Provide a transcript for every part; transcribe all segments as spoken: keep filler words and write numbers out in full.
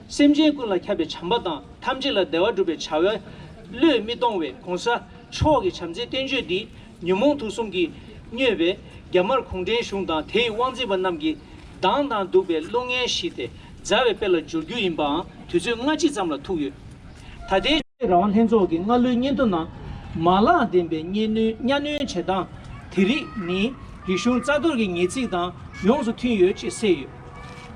སེམས་ཅན་ཀུན་ལ་ཁྱབ་པའི་བྱམས་པ་དང་ཐམས་ཅད་ལ་བདེ་བ་སྒྲུབ་པའི་བྱ་བ་བློས་མི་གཏོང་བའི་གོང་ས་མཆོག་གི་བྱམས་བརྩེའི་བསྟན་བཅོས་འདི་ཉོན་མོངས་དུག་གསུམ་གྱིས་མྱོས་པའི་རྒྱ་དམར་གུང་ཁྲན་གཞུང་དང་དེའི་དབང་འཛིན་པ་རྣམས་ཀྱིས་སྡང་དང་གདུག་པའི་བློ་ངན་ཞི་སྟེ་མཛའ་བའི་དཔལ་ལ་འགྱུར་རྒྱུ་ཡིན་པའང་དུས་ཚོད་སྔ་ཕྱི་ཙམ་ལ་ཐུག་ཡོད། ད་ལྟའི་རང་དབང་ལྷན་ཚོགས་ཀྱི་སྔ་ལོའི་སྙན་ཐོ་ནང་མ་ལག་ལྡན་པའི་གཉའ་གནོན་གཉའ་གནོན་བྱེད་སྟངས་དེ་རིགས་ནི་རིག་གཞུང་རྩ་གཏོར་གྱི་ངེས་ཚིག་དང་ཡོངས་སུ་མཐུན་ཡོད་ཅེས་གསལ་ཡོད།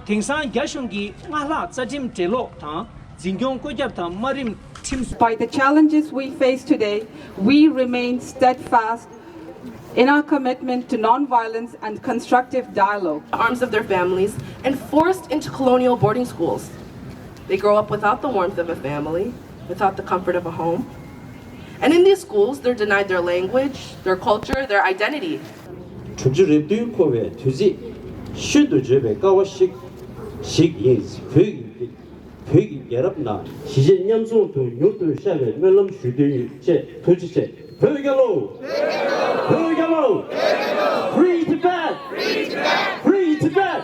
དེང་སང་རྒྱ་གཞུང་གིས་སྔར་ལྷག་རྩ་ཁྲིམས་འགྲེལ་ལོག་དང་འཛིན་སྐྱོང་བཀོད་ཁྱབ་དང་དམའ་རིམ་ཁྲིམས། Despite the challenges we face today, we remain steadfast in our commitment to non-violence and constructive dialogue. Arms of their families and forced into colonial boarding schools. They grow up without the warmth of a family, without the comfort of a home. And in these schools, they're denied their language, their culture, their identity. དྲུག་ཅུ་རེ་བདུན་འཁོར་བའི་དུས་ཚིགས་ཤུལ་དུ་བརྗོད་པའི་སྐལ་བ་ཞིག་ཞིག་ཡིན། བོད་ཀྱི་བོད་ཀྱི་རྒྱལ་རབས་ནང་གཞིས་བྱེས་མཉམ་འཛོམས་དུ་མྱུར་དུ་ཤར་བའི་སྨོན་ལམ་ཞུ་དོན་ཡོད་ཅེས་ཐུགས་རྗེ་ཆེ། བོད་རྒྱལ་ལོ། བོད་རྒྱལ་ལོ། Free Tibet! Free Tibet! Free Tibet!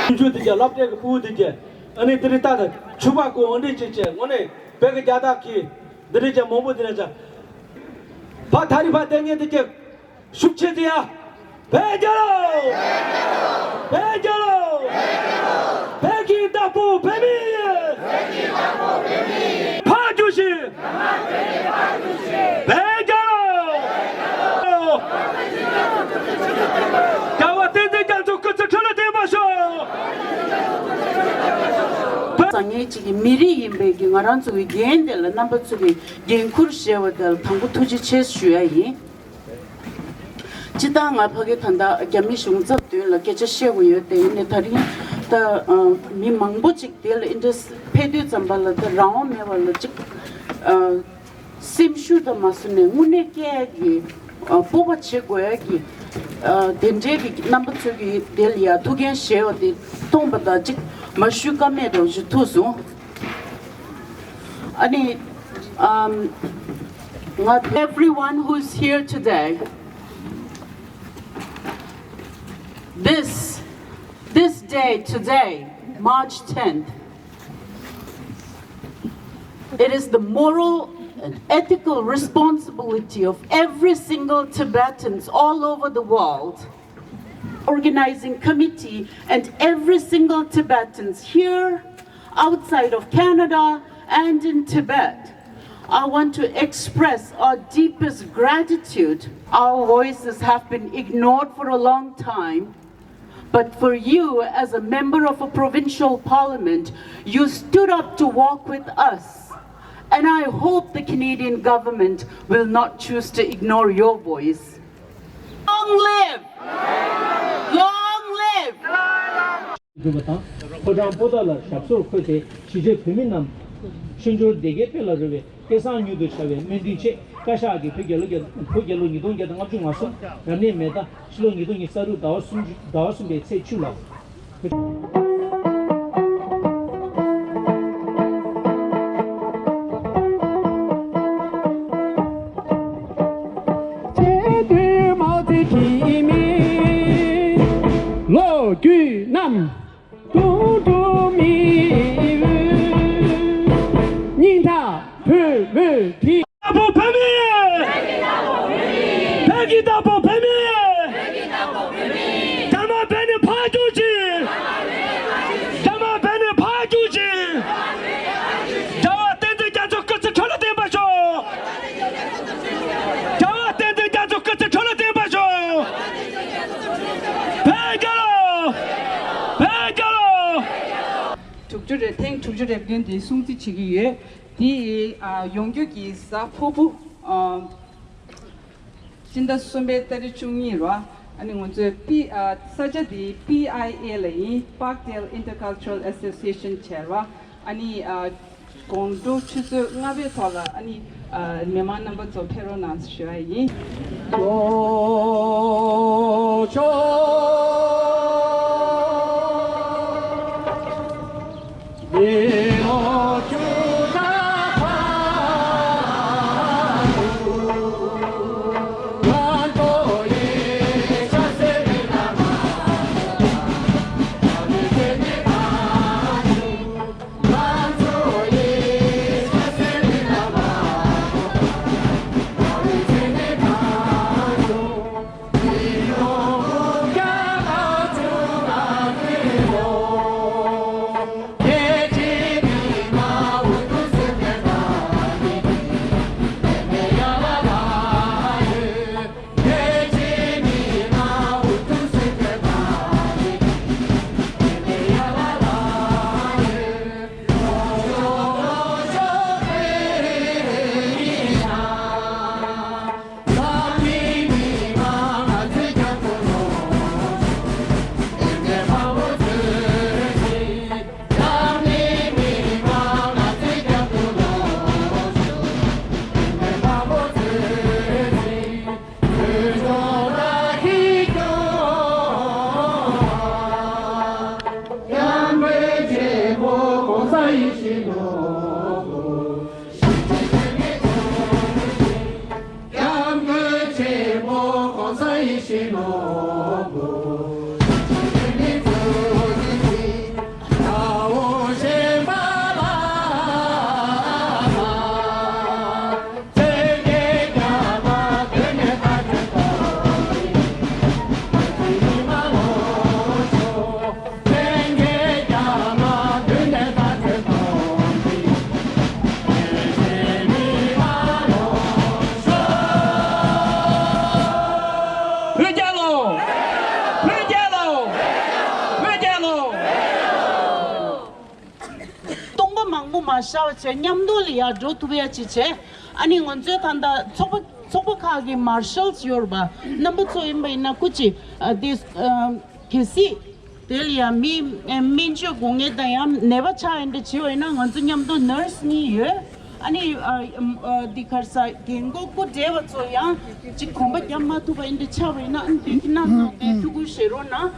ཁྱིམ་ཆུང་དེ་གྱ་སློབ་གྲྭའི་གི་ཕྲུ་གུ་དེ་གྱ་ཨ་ནི་དེ་རིང་ལྟ་དང་ཕྱུ་པ་ཀུ་འོང་འདྲེ་ཅེས་བྱས་དངོས་གནས་བོད་ཀྱི་རྒྱལ་དར་གྱི་འདི་རིང་གྱ་མང་པོ་དེ་ན་ཅ་ཕ་ཐ་རི་ཕ་དེ་ངས་དེ་གྱ་ཤུགས་ཆེ་དེ་ཡ། བོད་རྒྱལ་ལོ། བོད་རྒྱལ་ལོ། བོད་ཀྱི་བདག་པོ་བོད་མི། ཕར་རྒྱུགས་ཤིག་བོད་རྒྱལ་ལོ། རྒྱལ་བ་བསྟན་འཛིན་རྒྱ་མཚོ་སྐུ་ཚེ་ཁྲི་ལོ་བརྟན་པར་ཤོག་བཟང་ངན་གཅིག་གི་མི་རིགས་ཡིན་པའི་གི་ང་རང་ཚོ་གི་འགན་དེ་ལ་རྣམ་པ་ཚོ་གི་འགན་འཁུར་བཞེས་པ་དེ་ལ་དང་པོ་ཐུགས་རྗེ་ཆེ་ཞུ་ཡ་ཡིན། སྤྱིར་བཏང་ང་ཕ་གི་ད་ལྟ་རྒྱ་མི་གཞུང་ཚབ་མདུན་ལ་སྐད་ཆ་བཤད་དགོས་ཡོད་དེ་ཡིན་ནའི་ད་རིང་ད་མི་མང་པོ་ཅིག་དེ་ལ་ཨིན་ཊརེ་སི་ཕེབས་དུས་ཙམ་པ་ལ་ད་རང་དབང་མེད་པ་ལ་ཅིག་སེམས་ཤུགས་དང་མ་སུ་ནས་དངོས་གནས་སྐྱེ་ཡ་གི་སྤོབས་པ་བྱེད་དགོས་ཡ་གི་དེ་འདྲའི་གི་རྣམ་པ་ཚོ་གི་དེ་ལ་ཡ་ཐུགས་འགན་བཞེས་པ་དེ་མཐོང་པ་དང་ཅིག་མ་ཞུ་ཀ་མེད་འགྲོ་ཞུ་ཐུག་སོང་། ཨ་ནི། Um, everyone who's here today, this, this day today, March tenth, it is the moral and ethical responsibility of every single Tibetans all over the world, organizing committee, and every single Tibetans here, outside of Canada, and in Tibet. I want to express our deepest gratitude. Our voices have been ignored for a long time, but for you, as a member of a provincial parliament, you stood up to walk with us. And I hope the Canadian government will not choose to ignore your voice. Long live! Long live! བསྒྲུབས་པ་དང་། ཕོ་བྲང་པོ་ཏཱ་ལར་ཞབས་སོར་འཁོད་དེ་གཞིས་བྱེས་བོད་མི་རྣམས་ཕྱི་འབྱོར་བདེ་སྐྱིད་དཔལ་ལ་རོལ་བའི་སྐལ་བཟང་མྱུར་དུ་ཤར་བའི་སྨོན་འདུན་ཆེད་བཀའ་ཤག་གིས་བོད་རྒྱལ་ལོ་བརྒྱ་བོད་རྒྱལ་ལོ་ཉིས་སྟོང་བརྒྱ་དང་ལྔ་བཅུ་ང་གསུམ་རབ་གནས་མེ་ཟླ་ཕྱི་ལོ་ཉིས་སྟོང་ཉི་ཤུ་རྩ་དྲུག་ཟླ་བ་གསུམ་ཟླ་བ་གསུམ་པའི་ཚེས་བཅུ་ལ། ལོ་རྒྱུས་རྣམས། དུང་དུ་མི་འོད། སྙིང་ཐག་བོད་མོས་བྲིས། བདག་པོ་བོད་མི། བོད་ཀྱི་བདག་པོ་བོད་མི། རྒྱ་དམར་བོད་ནས་ཕར་རྒྱུགས་ཤིག་རྒྱ་དམར་བོད་ནས་ཕར་རྒྱུགས་ཤིག་རྒྱལ་བ་བསྟན་འཛིན་རྒྱ་མཚོ་སྐུ་ཚེ་ཁྲི་ལོ་བརྟན་པར་ཤོག་རྒྱལ་བ་བསྟན་འཛིན་རྒྱ་མཚོ་སྐུ་ཚེ་ཁྲི་ལོ་བརྟན་པར་ཤོག་བོད་རྒྱལ་ལོ། བོད་རྒྱལ་ལོ། དྲུག་ཅུ་རེ་ཐེངས་དྲུག་ཅུ་རེ་བདུན་དེ་སྲུང་བརྩི་བྱེད་ཀྱི་ཡོད། དེ་ཡི་ཨ་ཡོང་རྒྱུ་གི་གཟའ་ཕུར་བུ་ཨ་སྤྱི་ཟླ་གསུམ་པའི་ཏ་རིག་བཅུ་གཉིས་རེད་བ། ཨ་ནི་ང་ཚོའི་པི་ཨ་ས་ཆ་དེ་པི་ཨའི་ཨེ་ལ་ཡིན། Parkdale Intercultural Association བྱས་རེད་བ། ཨ་ནི་ཨ་དགོང་དྲོ་ཆུ་ཚོད་ལྔ་པའི་ཐོག་ལ་ཨ་ནི་ཨ་མི་མང་རྣམ་པ་ཚོ་ཕེབས་རོགས་གནང་ཞུ་བ་ཡིན། བོད་རྒྱལ་ལོ། བོད་རྒྱལ་ལོ། བོད་རྒྱལ་ལོ། སྟོང་པ་མང་པོ་མ་བཞག་བྱས་མཉམ་དུ་ལ་ཡར་འགྲོ་ཐུབ་ཡ་ཅིག་བྱས། ཨ་ནི་ང་ཚོའི་ད་ལྟ་ཚོགས་པ་ཚོགས་པ་ཁག་གི་མར་ཤལ་ཡོད་རེད་པ། རྣམ་པ་ཚོ་ཡིན་པ་ཡིན་ན་སྐུ་མཁྱེན། ཨ་དེ་ཨ་གལ་སྲིད་དེ་ལ་ཡང་མི་ཨ་སྨན་བཅོས་དགོས་ངེས་དང་ཡང་ནད་པ་ཆགས་ཡིན་འདྲ་བྱེད་པ་ཡིན་ན་ང་ཚོ་མཉམ་དུ་ནར་སི་གཉིས་ཡོད། ཨ་ནི་ཨ་ཨ་འདི་ག་རེ་ཟ་རྒན་གོག་སྐུ་བགྲེས་པ་ཚོ་ཡང་ཅིག་གོམ་པ་རྒྱབ་མ་ཐུབ་པ་ཡིན་འདྲ་ཆགས་པ་ཡིན་ན་ཨ་ནི་དེ་གི་སྣ་ཚོགས་དེ་ཐུགས་ཁུར་བཞེས་རོགས་གནང་།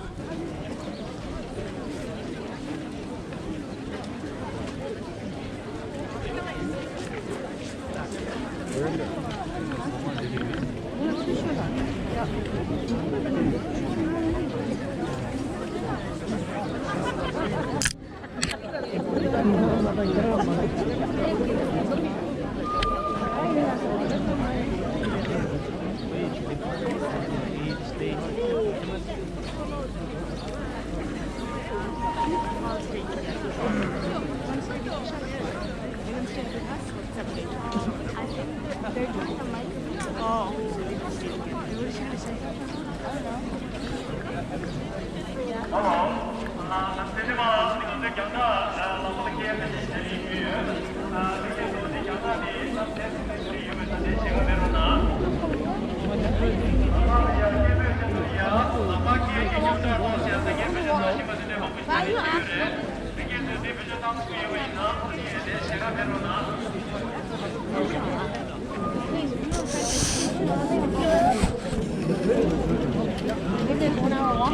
One hour walk?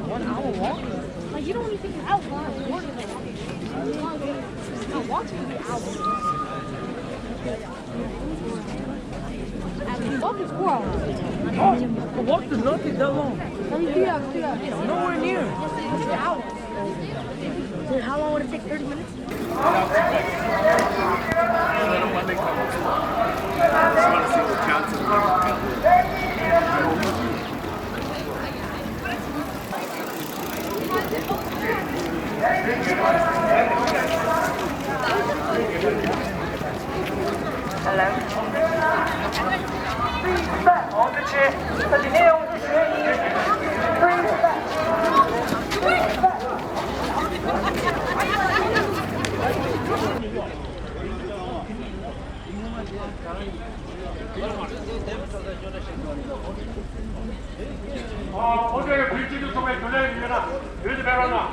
One hour walk? Like, you don't even think I walk. I walked for three hours. Walk is four hours. Oh, a walk does not take that long. Only three hours, three hours. Nowhere near. It's an hour. Dude, how long would it take? Thirty minutes? Hello. ཨ། ཨོ་ཌི་ཡོ་བོད་སྤྱི་མཐུན་ཚོགས་པའི་རྒྱུན་ལས་ཡིན་ན་ཡུལ་དུ་ཕེབས་རོགས་གནང་།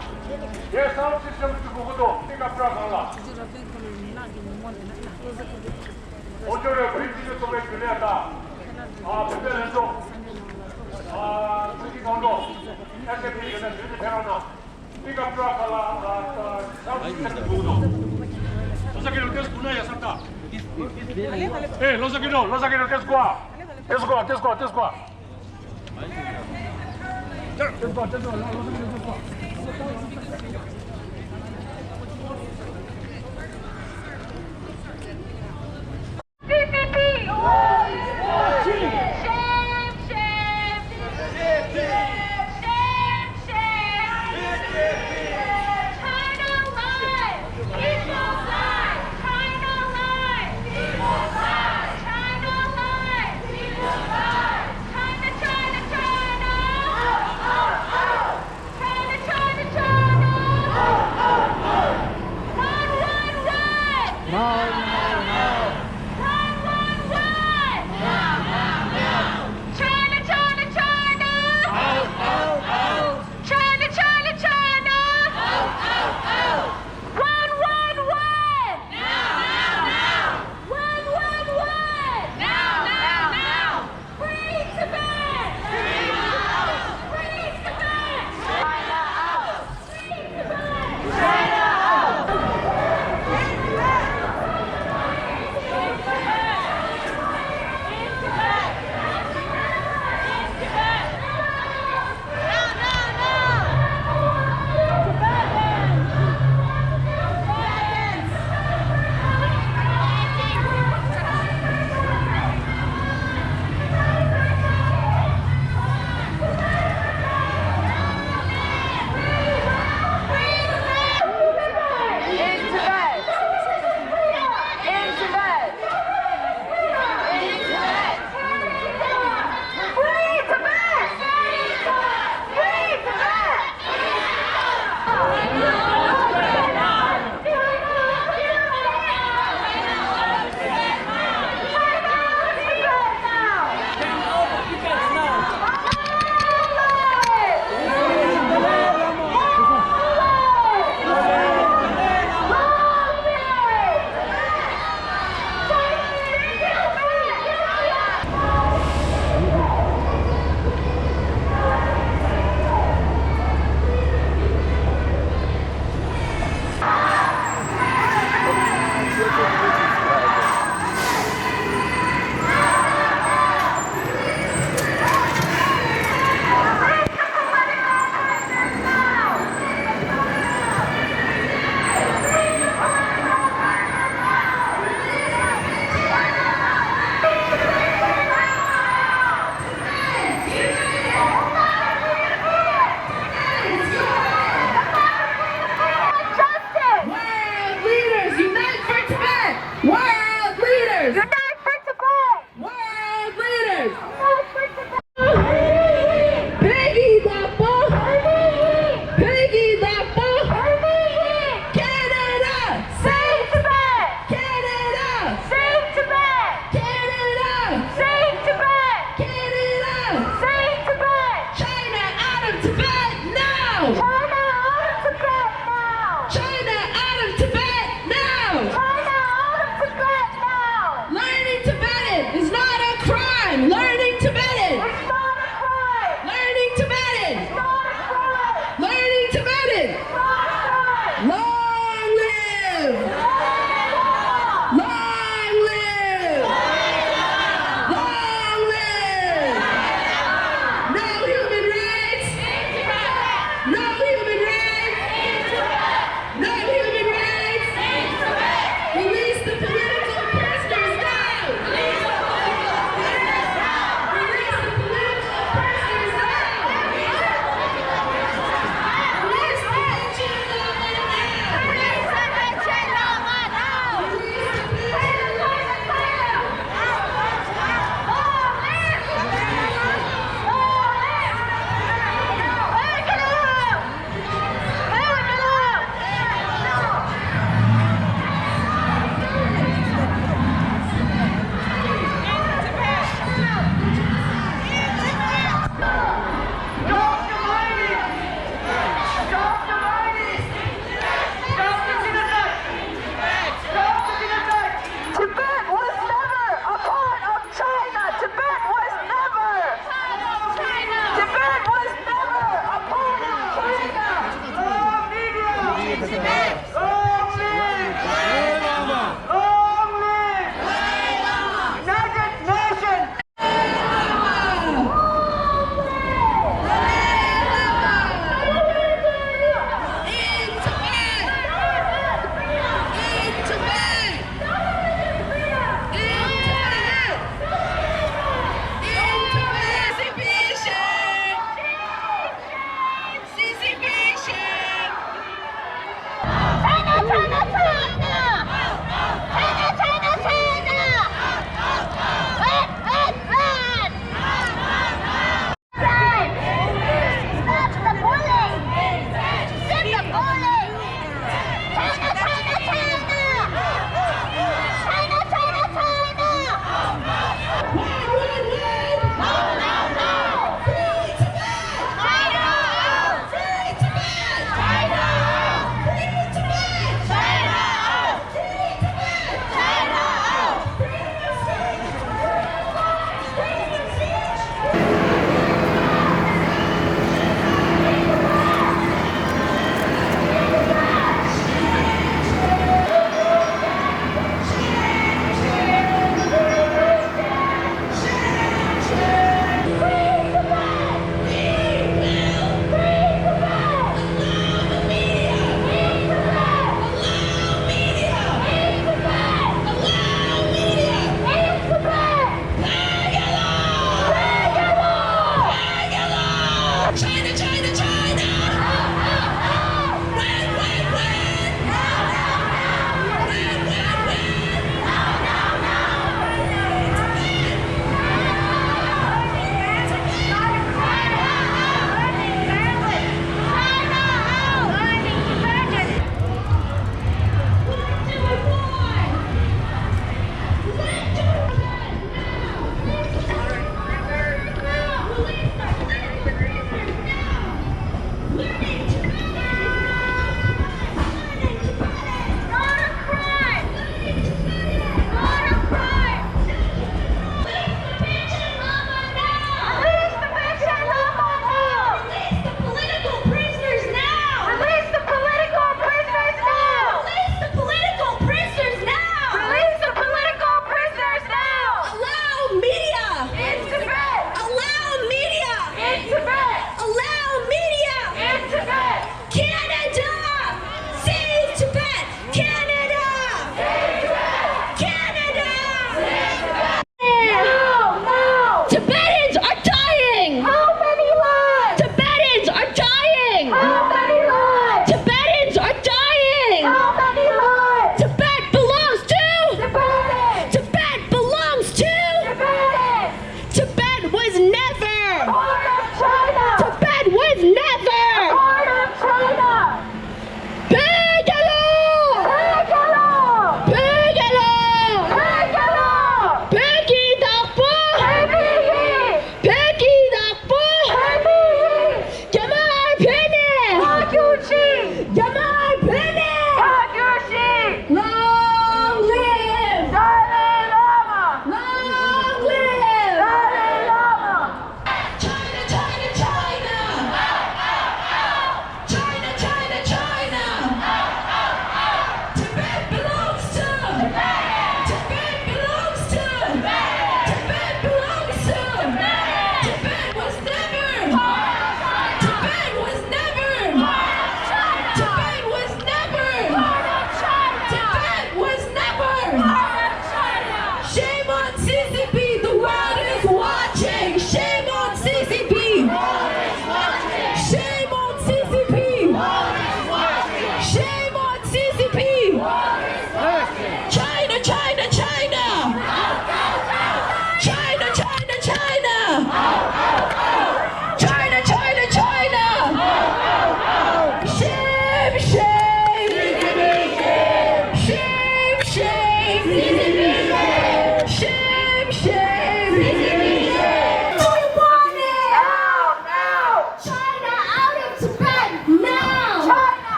ངས་གསར་འགོད་ཞིབ་ཞིབ་ཀྱི་གོ་སྐབས་དང་སྤྲད་སྐབས་བཀྲ་ཁང་ལ། ཨོ་ཌི་ཡོ་བོད་སྤྱི་མཐུན་ཚོགས་པའི་རྒྱུན་ལས་དང་། ཨ། བོད་པའི་ལྷན་ཚོགས། ཨ། ཚོགས་སྡེ་ཁག་ནང་ཨེ་སི་ཨེཕ་ཡིན་ན་ཡུལ་དུ་ཕེབས་རོགས་གནང་། Pick up truck, ཁ་ལ། ཨ། ཨ། ས་ཁུལ་ཁ་ཐུག་འདུག་ལོ་ས་ཀི་རོ་ཏེས་ཁུ་ན་ཡ་སར་ཏ། ཨེ། ལོ་ས་ཀི་རོ། ལོ་ས་ཀི་རོ་ཏེས་ཀོ། ཏེས་ཀོ། ཏེས་ཀོ། ཏེས་ཀོ། ཏེས་ཀོ། ཏེས་ཀོ། ལོ་ས་ཀི་རོ་ཏེས་ཀོ། C C P! Shame, shame! Shame, shame! China lies! People die! People die! People die! China lies! People die! China, China, China! Out, out, out! China, China, China! Out, out, out!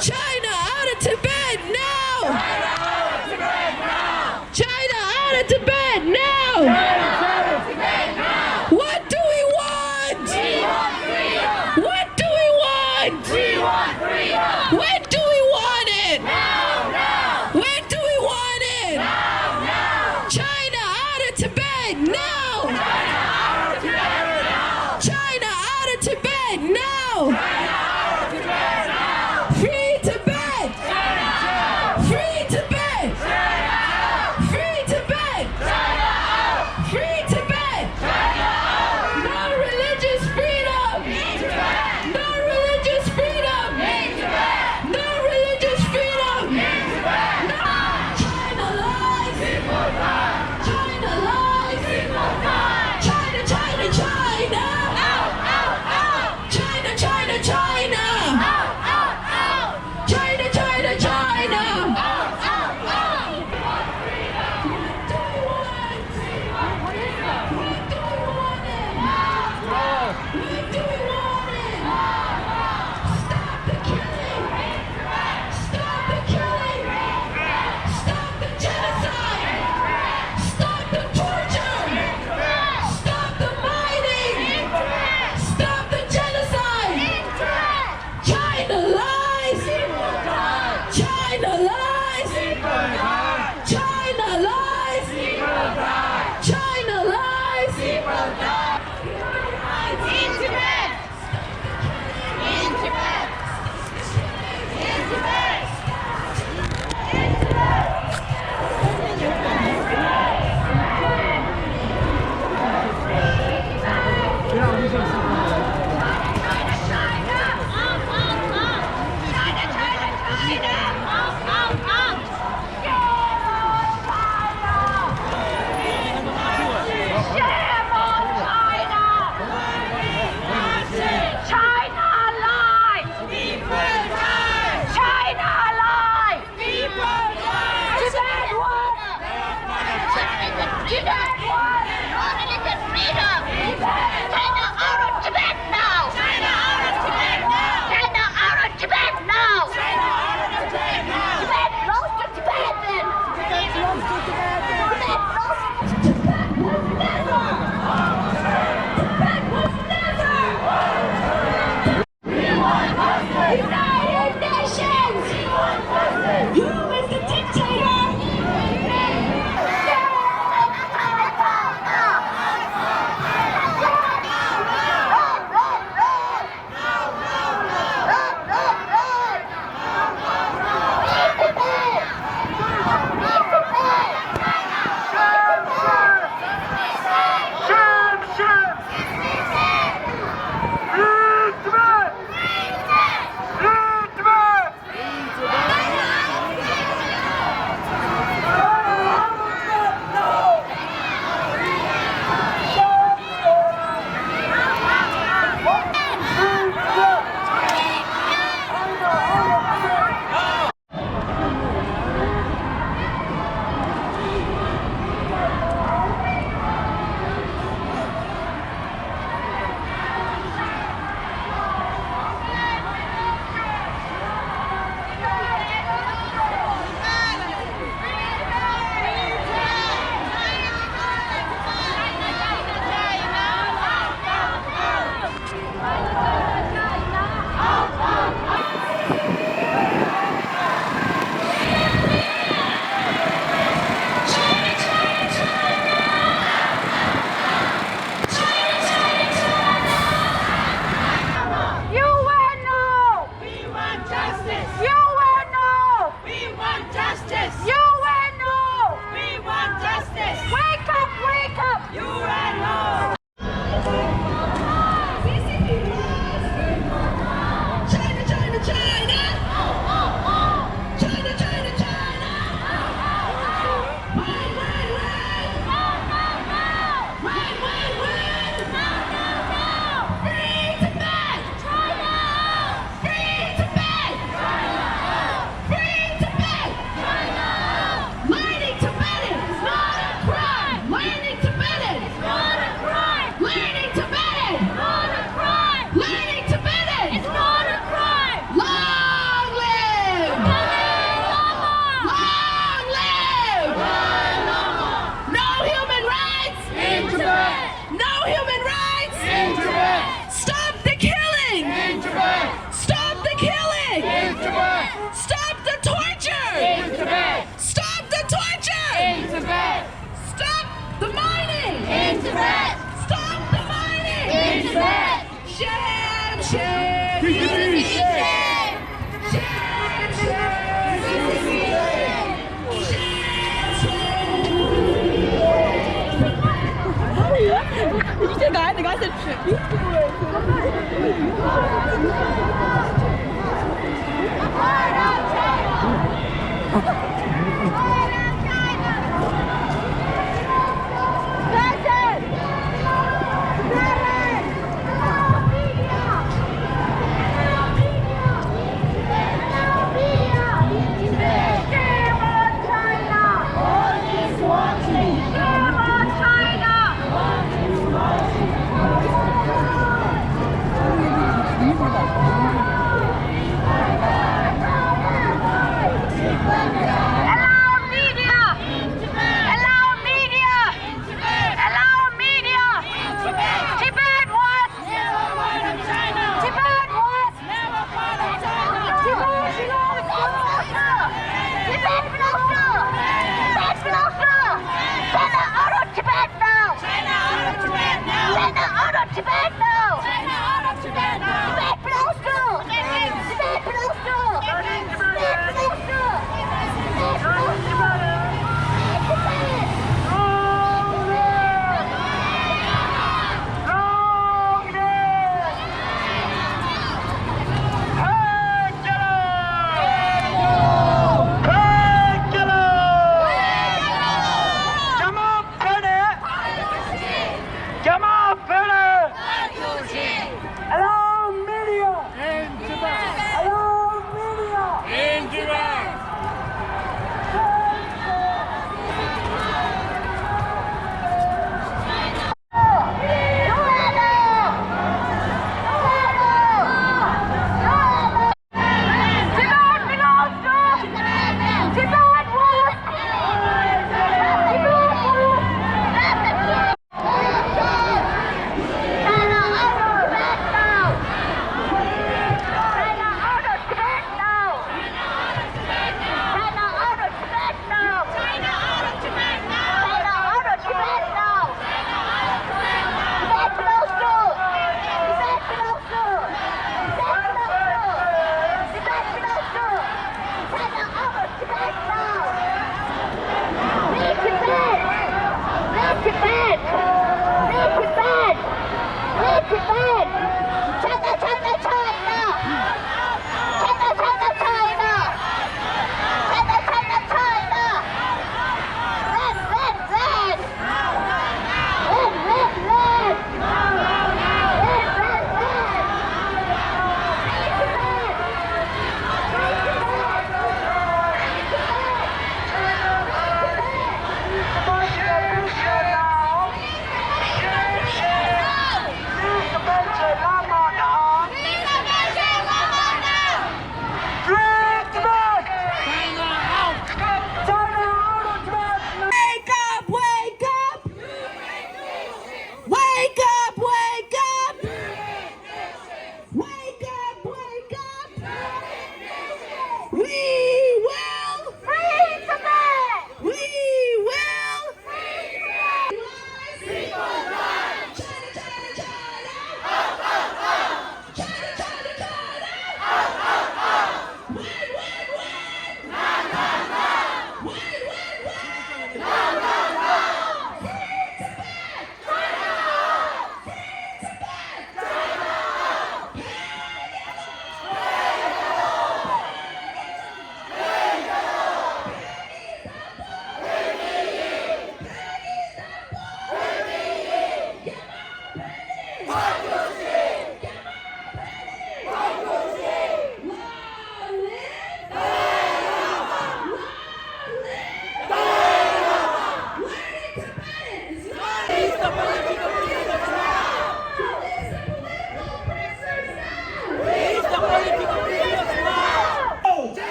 China out of Tibet now! China out of Tibet now! What do we want? What do we want? When